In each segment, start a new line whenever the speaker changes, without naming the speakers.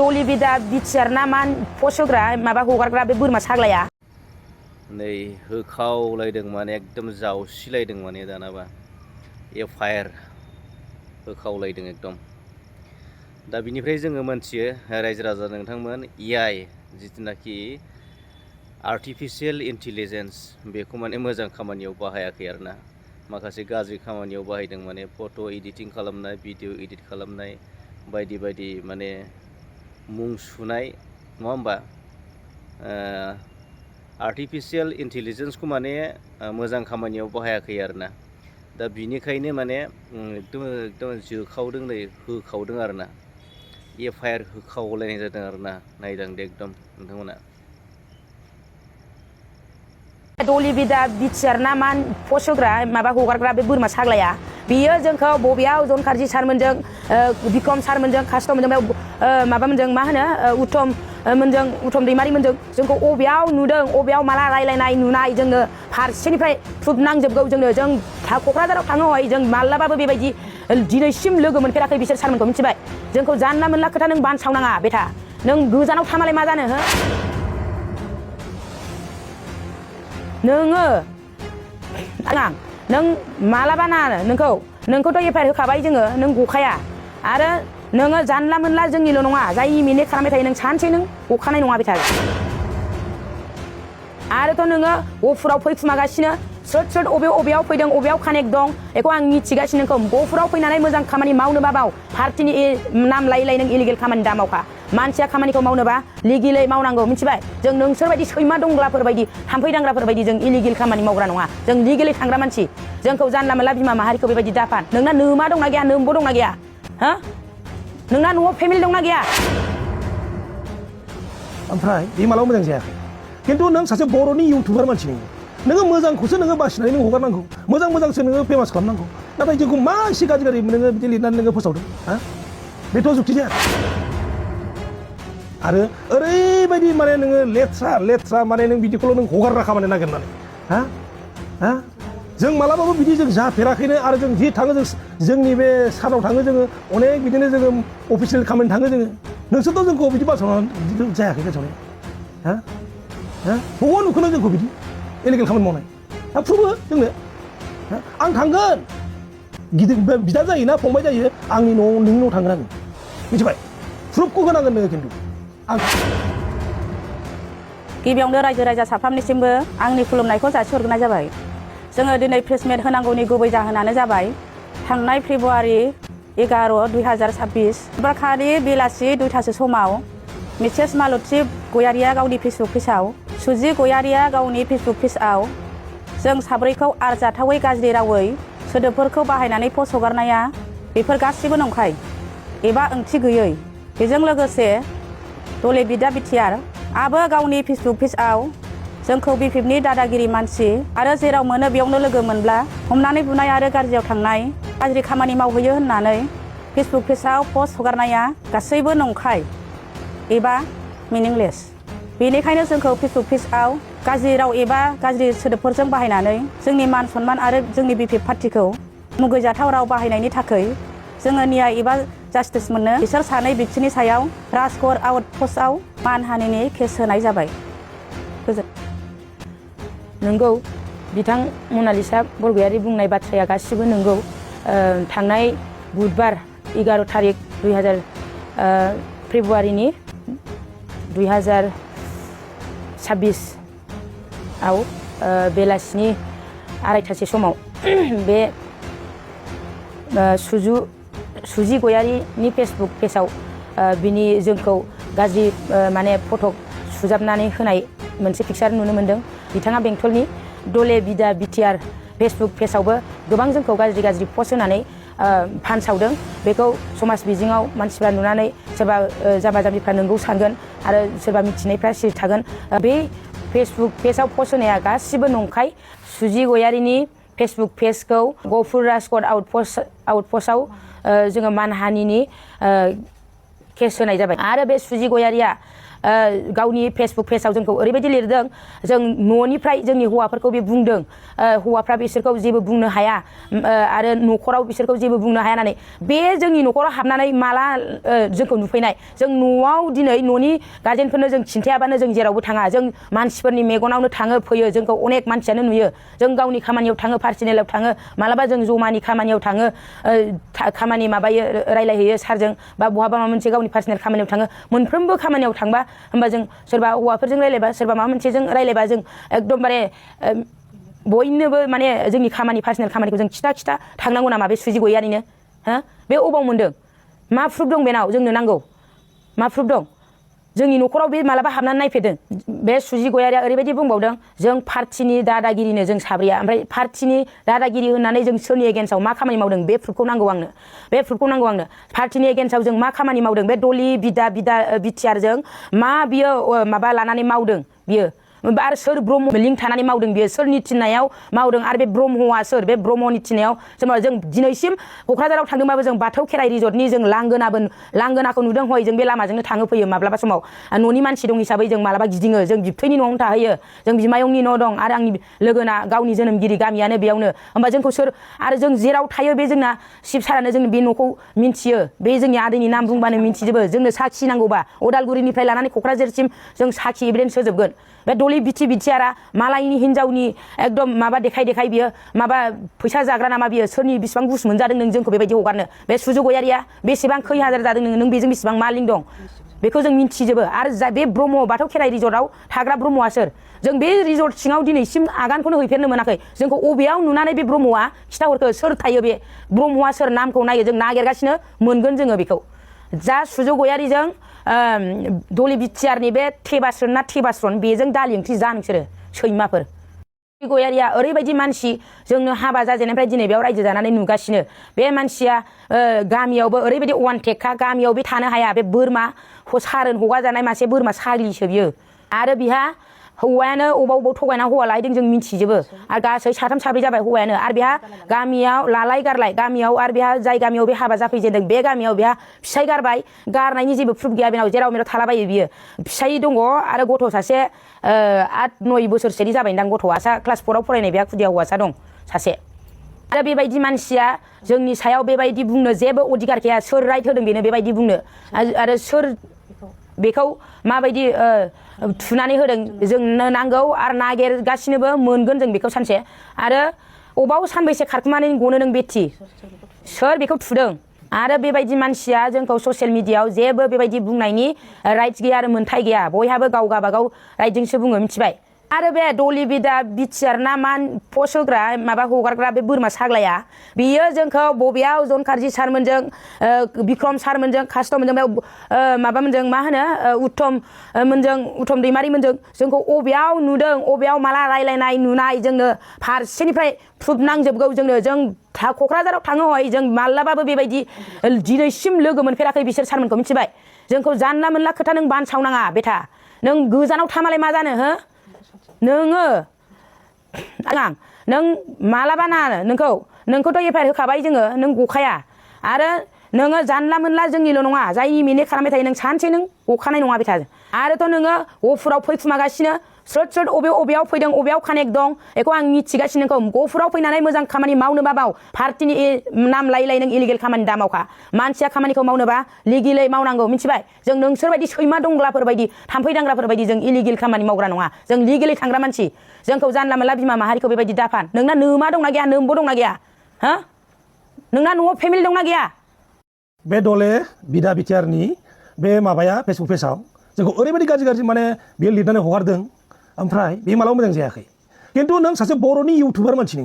दलि बिदा बिटिआर ना मा फसग्रा माबा हगारग्रा बे बोरमा साग्लाया
नै होखावलायदों माने एकदम जावसिलायदों माने दानाबा एफआइआर होखावलायदों एकदम दा बिनिफ्राय जोङो मोनथियो रायजो राजा नोंथांमोन एआइ जिथुनाखि आर्टिफिशियेल इन्टेलिजेन्स बेखौ माने मोजां खामानियाव बाहायाखै आरोना माखासे गाज्रि खामानियाव बाहायदों माने फट' एडिटिं खालामनाय भिडिअ एडिट खालामनाय बायदि बायदि माने मुं सुनाय नङा होमबा आर्टिफिशियेल इन्टेलिजेन्सखौ माने मोजां खामानियाव बाहायाखै आरोना दा बिनिखायनो माने एकदम जोखावदों नै होखावदों आरोना एफआइआर होखावलायनाय जादों आरोना नायदां दे एकदम नोंथांमोना
दलि बिदा बिटिआर ना मा फसग्रा माबा हगारग्रा बे बोरमा साग्लाया बियो जोंखौ बबेयाव जन खारजि सारमोनजों बिक्रम सारमोनजों कास्टमोनजों माबामोनजों मा होनो उत्तम दैमारिमोनजों जोंखौ अबेयाव नुदों अबेयाव माला रायलायनाय नुनाय जोंनो फारसेनिफ्राय प्रुफ नांजोबगौ जोंनो जों क'क्राझाराव थाङो हय जों माब्लाबाबो बेबायदि दिनैसिम लोगो मोनफेराखै बिसोर सारमोनखौ मिथिबाय जोंखौ जानला मोनला खोथा नों बानसावनाङा बेटा नों गोजानाव थामालाय मा जानो हो नोङो नों मालाबा ना नोंखौथ' एफआइआर होखाबाय जोङो नों गखाया आरो नोङो जानला मोनला जोंनिल' नङा जाय मिनिट खालामबाय थायो नों सानसे नों गखानाय नङा बेटा आरोथ' नोङो गफुराव फैखुमागासिनो सोर अबेयाव फैदों अबेयाव कानेक्ट दं बेखौ आं मिथिगासिनो नोंखौ गफुराव फैनानै मोजां खामानि मावनोबा माव पार्टिनि नाम लायै नों इलिगेल खामानि दा मावखा मानसिया खामानिखौ मावनोबा लिगेलै मावनांगौ मिथिबाय जों नोंसोरबायदि सैमा दंग्राफोर बायदि थाम्फै दांग्राफोर बायदि जों इलिगेल खामानि मावग्रा नङा जों लिगेलै थांग्रा मानसि जोंखौ जानला मोनला बिमा माहारिखौ बेबायदि दाफान नोंना नोमा दंना गैया नोमबो दंना गैया हो नोंना न'आव फेमिलि दंना गैया
ओमफ्राय बे मालाबा मोजां जायाखै खिन्थु नों सासे बर'नि इउटुबार मानसि नोङो मोजांखौसो नोङो बासिनानै नों हगारनांगौ मोजांसो नोङो फेमास खालामनांगौ नाथाय जोंखौ मा एसे गाज्रि नोङो बिदि लिरनानै नोङो फोसावदों हा बेथ' जुक्ति जाया आरो ओरैबायदि माने नोङो लेथ्रा माने नों बिदिखौल' नों हगारग्रा खामानि नागिरनानै हा जों मालाबाबो बिदि जों जाफेराखैनो आरो जों जि थाङो जोंनि बे सानाव थाङो जोङो अनेक बिदिनो जोङो अफिसियेल खामानि थाङो जोङो नोंसोरथ' जोंखौ बिदि बासावनानै बिदि जायाखै गोसोआव हा बबाव नुखोनो जोंखौ बिदि इलिगेल खामानि मावनाय प्रुफ हो जोंनो आं थांगोन गिदिर बिदा जायोना फंबाय जायो आंनि न'आव नोंनि न'आव थांगोन आङो मिथिबाय प्रुफखौ होनांगोन नोङो खिन्थु
गिबियावनो रायजो राजा साफ्रोमनिसिमबो आंनि खुलुमनायखौ जासिहरग्रोनाय जाबाय जोङो दिनै प्रेस मिट होनांगौनि गुबै जाहोनानो जाबाय थांनाय फेब्रुवारि 11/2026 खालि बेलासि 2टासो समाव मिसेस मालथि गयारिया गावनि फेसबुक पेजआव सुजि गयारिया गावनि फेसबुक पेजआव जों साब्रैखौ आरजाथावै गाज्रि रावै सोदोबफोरखौ बाहायनानै पस्ट हगारनाया बेफोर गासिबो नंखाय एबा ओंथि गैयै बेजों लोगोसे दले बिदा बिटिआर आबो गावनि फेसबुक पेजआव जोंखौ बिपिएफनि दादागिरि मानसि आरो जेराव मोनो बेयावनो लोगो मोनब्ला हमनानै बुनाय आरो गाज्रियाव थांनाय गाज्रि खामानि मावहैयो होननानै फेसबुक पेजआव पस्ट हगारनाया गासैबो नंखाय एबा मिनिंलेस बेनिखायनो जोंखौ फेसबुक पेजआव गाज्रि राव एबा गाज्रि सोदोबफोरजों बाहायनानै जोंनि मान सन्मान आरो जोंनि बिपिएफ पार्टिखौ मुगैजाथाव राव बाहायनायनि थाखाय जोङो न्याय एबा जास्टिस मोननो बिसोर सानै व्यक्तिनि सायाव राजक'ट आउटपस्टआव मानहानिनि केस होनाय जाबाय नंगौ बिथां मनालिसा बरगयारि बुंनाय बाथ्राया गासिबो नंगौ थांनाय बुधबार 11 तारिख फेब्रुवारिनि 2026 आव बेलासिनि 2:30 समाव बे सुजि गयारिनि फेसबुक पेजआव बिनि जोंखौ गाज्रि माने फट' सुजाबनानै होनाय मोनसे पिक्सार नुनो मोन्दों बिथाङा बेंटलनि दले बिदा बिटिआर फेसबुक पेजआवबो गोबां जोंखौ गाज्रि पस्ट होनानै फानसावदों बेखौ समाज बिजोङाव मानसिफ्रा नुनानै सोरबा जाम्बा जाम्बिफ्रा नंगौ सानगोन आरो सोरबा मिथिनायफ्रा सिरि थागोन बे फेसबुक पेजआव पस्ट होनाया गासिबो नंखाय सुजि गयारिनि फेसबुक पेजखौ गफुर राजक'ट आउटपस्टआव जोङो मानहानिनि केस होनाय जाबाय आरो बे सुजि गयारिया गावनि फेसबुक पेजाव जोंखौ ओरैबायदि लिरदों जों न'निफ्राय जोंनि हौवाफोरखौ बे बुंदों हौवाफ्रा बिसोरखौ जेबो बुंनो हाया आरो न'खराव बिसोरखौ जेबो बुंनो हाया होननानै बे जोंनि न'खराव हाबनानै माला जोंखौ नुफैनाय जों न'आव दिनै न'नि गार्जेनफोरनो जों खिन्थायाबानो जों जेरावबो थाङा जों मानसिफोरनि मेगनावनो थाङो फैयो जोंखौ अनेक मानसियानो नुयो जों गावनि खामानियाव थाङो पार्सनेलाव थाङो मालाबा जों जमानि खामानियाव थाङो खामानि माबायो रायलायहैयो सारजों बा बहाबा माबा मोनसे गावनि पार्सनेल खामानियाव थाङो मोनफ्रोमबो खामानियाव थांबा होमबा जों सोरबा हौवाफोरजों रायलायबा सोरबा माबा मोनसेजों रायलायबा जों एकदमबारे बयनोबो माने जोंनि खामानि पार्सनेल खामानिखौ जों खिथा थांनांगौ नामा बे सुजि गयारिनो हो बे अबाव मोनदों मा प्रुफ दं बेनाव जोंनो नांगौ मा प्रुफ दं जोंनि न'खराव बे मालाबा हाबनानै नायफेरदों बे सुजि गयारिया ओरैबायदि बुंबावदों जों पार्टिनि दादागिरिनो जों साब्रैया ओमफ्राय पार्टिनि दादागिरि होननानै जों सोरनि एगेन्स्टआव मा खामानि मावदों बे प्रुफखौ नांगौ आंनो बे प्रुफखौ नांगौ आंनो पार्टिनि एगेन्स्टआव जों मा खामानि मावदों बे दलि बिटिआरजों मा बियो माबा लानानै मावदों बियो आरो सोर ब्रह्म लिंक थानानै मावदों बियो सोरनि थिननायाव मावदों आरो बे ब्रह्मआ सोर बे ब्रह्मनि थिननायाव जेनेबा जों दिनैसिम क'क्राझाराव थांदोंबाबो जों बाथौ खेराइ रिजर्टनि जों लांगोनाखौ नुदों हय जों बे लामाजोंनो थाङो फैयो माब्लाबा समाव न'नि मानसि दं हिसाबै जों मालाबा गिदिङो जों बिबथैनि न'आवनो थाहैयो जों बिमायंनि न' दं आरो आंनि लोगोना गावनि जोनोमगिरि गामियानो बेयावनो होमबा जोंखौ सोर आरो जों जेराव थायो बे जोंना शिब सारानो जों बे न'खौ मिन्थियो बे जोंनि आदैनि नाम बुंबानो मिन्थिजोबो जोंनो साखि नांगौबा उदालगुरिनिफ्राय लानानै क'क्राझारसिम जों साखि एभिडेन्स होजोबगोन बे दलि बिटिआरा मालायनि हिनजावनि एकदम माबा देखाय बियो माबा फैसा जाग्रा नामा बियो सोरनि बेसेबां गुस मोनजादों नों जोंखौ बेबायदि हगारनो बे सुजु गयारिया बेसेबां खै हाजार जादों नों बेजों बेसेबां मा लिंक दं बेखौ जों मिन्थिजोबो आरो बे ब्रह्म बाथौ खेराइ रिजर्टआव थाग्रा ब्रह्मआ सोर जों बे रिजर्ट सिङाव दिनैसिम आगानखौनो हैफेरनो मोनाखै जोंखौ अबेयाव नुनानै बे ब्रह्मआ खिथाहरखो सोर थायो बे ब्रह्मआ सोर नामखौ नायो जों नागिरगासिनो मोनगोन जोङो बेखौ जा सुजु गयारिजों दलि बिटिआरनि बे थेबास्रन बेजों दालि ओंख्रि जा नोंसोरो सैमाफोर गयारिया ओरैबायदि मानसि जोंनो हाबा जाजेननायनिफ्राय दिनै बेयाव रायजो जानानै नुगासिनो बे मानसिया गामियावबो ओरैबायदि अवानटेकखा गामियाव बे थानो हाया बे बोरमा सारोन हगारजानाय मासे बोरमा साग्लिसो बियो आरो बिहा हौवायानो अबाव थगायना हौवा लायदों जों मिन्थिजोबो आरो गासै साथाम साब्रै जाबाय हौवायानो आरो बेहा गामियाव लालाय गारलाय गामियाव आरो बेहा जाय गामियाव बे हाबा जाफैजेनदों बे गामियाव बेहा फिसाय गारबाय गारनायनि जेबो प्रुफ गैया बेनाव जेराव मेराव थालाबायो बियो फिसाय दङ आरो गथ' सासे 8-9 बोसोरसोनि जाबायदां गथ'आ क्लास 4आव फरायनाय बेहा खुदिया हौवासा दं सासे आरो बेबायदि मानसिया जोंनि सायाव बेबायदि बुंनो जेबो अधिकार गैया सोर राइट होदों बेनो बेबायदि बुंनो आरो सोर बेखौ माबायदि थुनानै होदों जोंनो नांगौ आरो नागिरगासिनोबो मोनगोन जों बेखौ सानसे आरो अबाव सानबैसे खारखुमानानै गनो नों बेथि सोर बेखौ थुदों आरो बेबायदि मानसिया जोंखौ ससियेल मिडियायाव जेबो बेबायदि बुंनायनि राइट्स गैया आरो मोन्थाय गैया बयहाबो गाव गाबागाव राइटजोंसो बुङो मिथिबाय आरो बे दलि बिटिआर ना मा पस्ट होग्रा माबा हगारग्रा बे बोरमा साग्लाया बियो जोंखौ बबेयाव जनकार्जि सारमोनजों बिक्रम सारमोनजों कास्टमोनजों माबामोनजों मा होनो उत्तम दैमारिमोनजों जोंखौ अबेयाव नुदों अबेयाव माला रायलायनाय नुनाय जोंनो फारसेनिफ्राय प्रुफ नांजोबगौ जोंनो जों क'क्राझाराव थाङो हय जों माब्लाबाबो बेबायदि दिनैसिम लोगो मोनफेराखै बिसोर सारमोनखौ मिथिबाय जोंखौ जानला मोनला खोथा नों बानसावनाङा बेटा नों गोजानाव थामालाय मा जानो हो नोङो नों मालाबा ना नोंखौथ' एफआइआर होखाबाय जोङो नों गखाया आरो नोङो जानला मोनला जोंनिल' नङा जायनि मिनिट खालामबाय थायो नों सानसे नों गखानाय नङा बेटा आरोथ' नोङो गफुराव फैखुमागासिनो स्रोद अबेयाव फैदों अबेयाव कानेक्ट दं बेखौ आं मिथिगासिनो नोंखौ गफुराव फैनानै मोजां खामानि मावनोबा माव पार्टिनि नाम लायै नों इलिगेल खामानि दा मावखा मानसिया खामानिखौ मावनोबा लिगेलै मावनांगौ मिथिबाय जों नोंसोरबायदि सैमा दंग्लाफोर बायदि थाम्फै दांग्राफोर बायदि जों इलिगेल खामानि मावग्रा नङा जों लिगेलै थांग्रा मानसि जोंखौ जानला मोनला बिमा माहारिखौ बेबायदि दाफान नोंना नोमा दंना गैया नोमबो दंना गैया हो नोंना न'आव फेमिलि दंना गैया
बे दले बिटिआरनि बे माबाया फेसबुक पेजाव जोंखौ ओरैबायदि गाज्रि माने बेयो लिरनानै हगारदों ओमफ्राय बे मालाबा मोजां जायाखै खिन्थु नों सासे बर'नि इउटुबार मानसि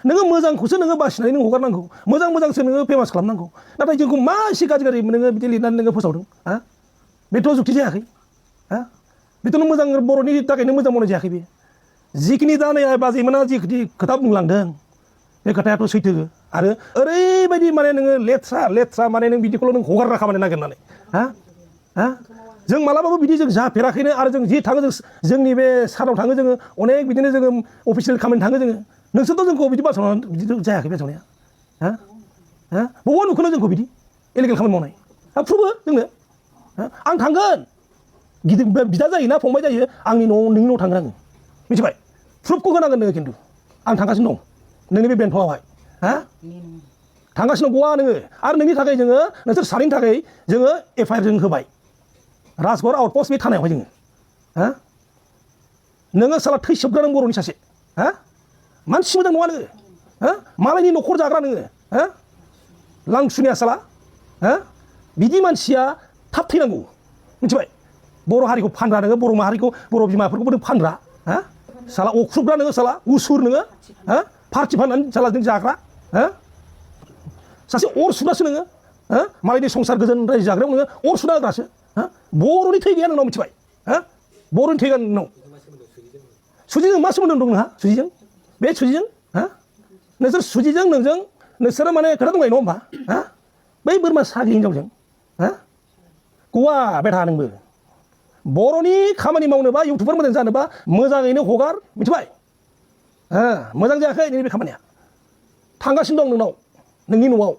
नोङो मोजांखौसो नोङो बासिनानै नों हगारनांगौ मोजांसो नोङो फेमास खालामनांगौ नाथाय जोंखौ मा एसे गाज्रि नोङो बिदि लिरनानै नोङो फोसावदों हा बेथ' जुक्ति जायाखै हा बेथ' नों मोजां बर'नि थाखायनो मोजां मावनाय जायाखै बे जिखिनि दा नै बाजैमोना जिखिनि खोथा बुंलांदों बे खोथायाथ' सैथो आरो ओरैबायदि माने नोङो लेथ्रा माने नों बिदिखौल' नों हगारना खामानि नागिरनानै हा जों मालाबाबो बिदि जों जाफेराखैनो आरो जों जि थाङो जोंनि बे सानाव थाङो जोङो अनेक बिदिनो जोङो अफिसियेल खामानि थाङो जोङो नोंसोरथ' जोंखौ बिदि बासावनानै बिदि जायाखै बासावनाया बबाव नुखोनो जोंखौ बिदि इलिगेल खामानि मावनाय प्रुफ हो जोंनो आं थांगोन गिदिर बिदा जायोना फंबाय जायो आंनि न'आव नोंनि न'आव थांगोन आङो मिथिबाय प्रुफखौ होनांगोन नोङो खिन्थु आं थांगासिनो दं नोंनि बे बेंथलावहाय हा थांगासिनो दं गवा नोङो आरो नोंनि थाखाय जोङो नोंसोर सानैनि थाखाय जोङो एफआइआर जों होबाय राजगर आउटपस्ट बे थानायावहाय जोङो हा नोङो साला थैसोबग्रा नों बर'नि सासे हा मानसि मोजां नङा नोङो हा मालायनि न'खर जाग्रा नोङो हा लांसुनिया साला हा बिदि मानसिया थाब थैनांगौ मिथिबाय बर' हारिखौ फानग्रा नोङो बर' माहारिखौ बर' बिमाफोरखौबो नों फानग्रा हा साला अख्रुबग्रा नोङो साला उसुर नोङो हा पार्टि फाननानै साला जों जाग्रा हा सासे अर सुग्रासो नोङो हा मालायनि संसार गोजोन रायजो जाग्रायाव नोङो अर सुना होग्रासो हा बर'नि थै गैया नोंनाव मिथिबाय हा बर'नि थै गैया नोंनाव सुजिजों मा सोमोन्दो दं नोंहा सुजिजों बे सुजिजों हा नोंसोर सुजिजों नोंजों नोंसोरो माने खोथा दंलाय नङा होमबा हा बै बोरमा सागि हिनजावजों हा गवा बेथा नोंबो बर'नि खामानि मावनोबा इउटुबार मोजां जानोबा मोजाङैनो हगार मिथिबाय मोजां जायाखै नोंनि बे खामानिया थांगासिनो दं नोंनाव नोंनि न'आव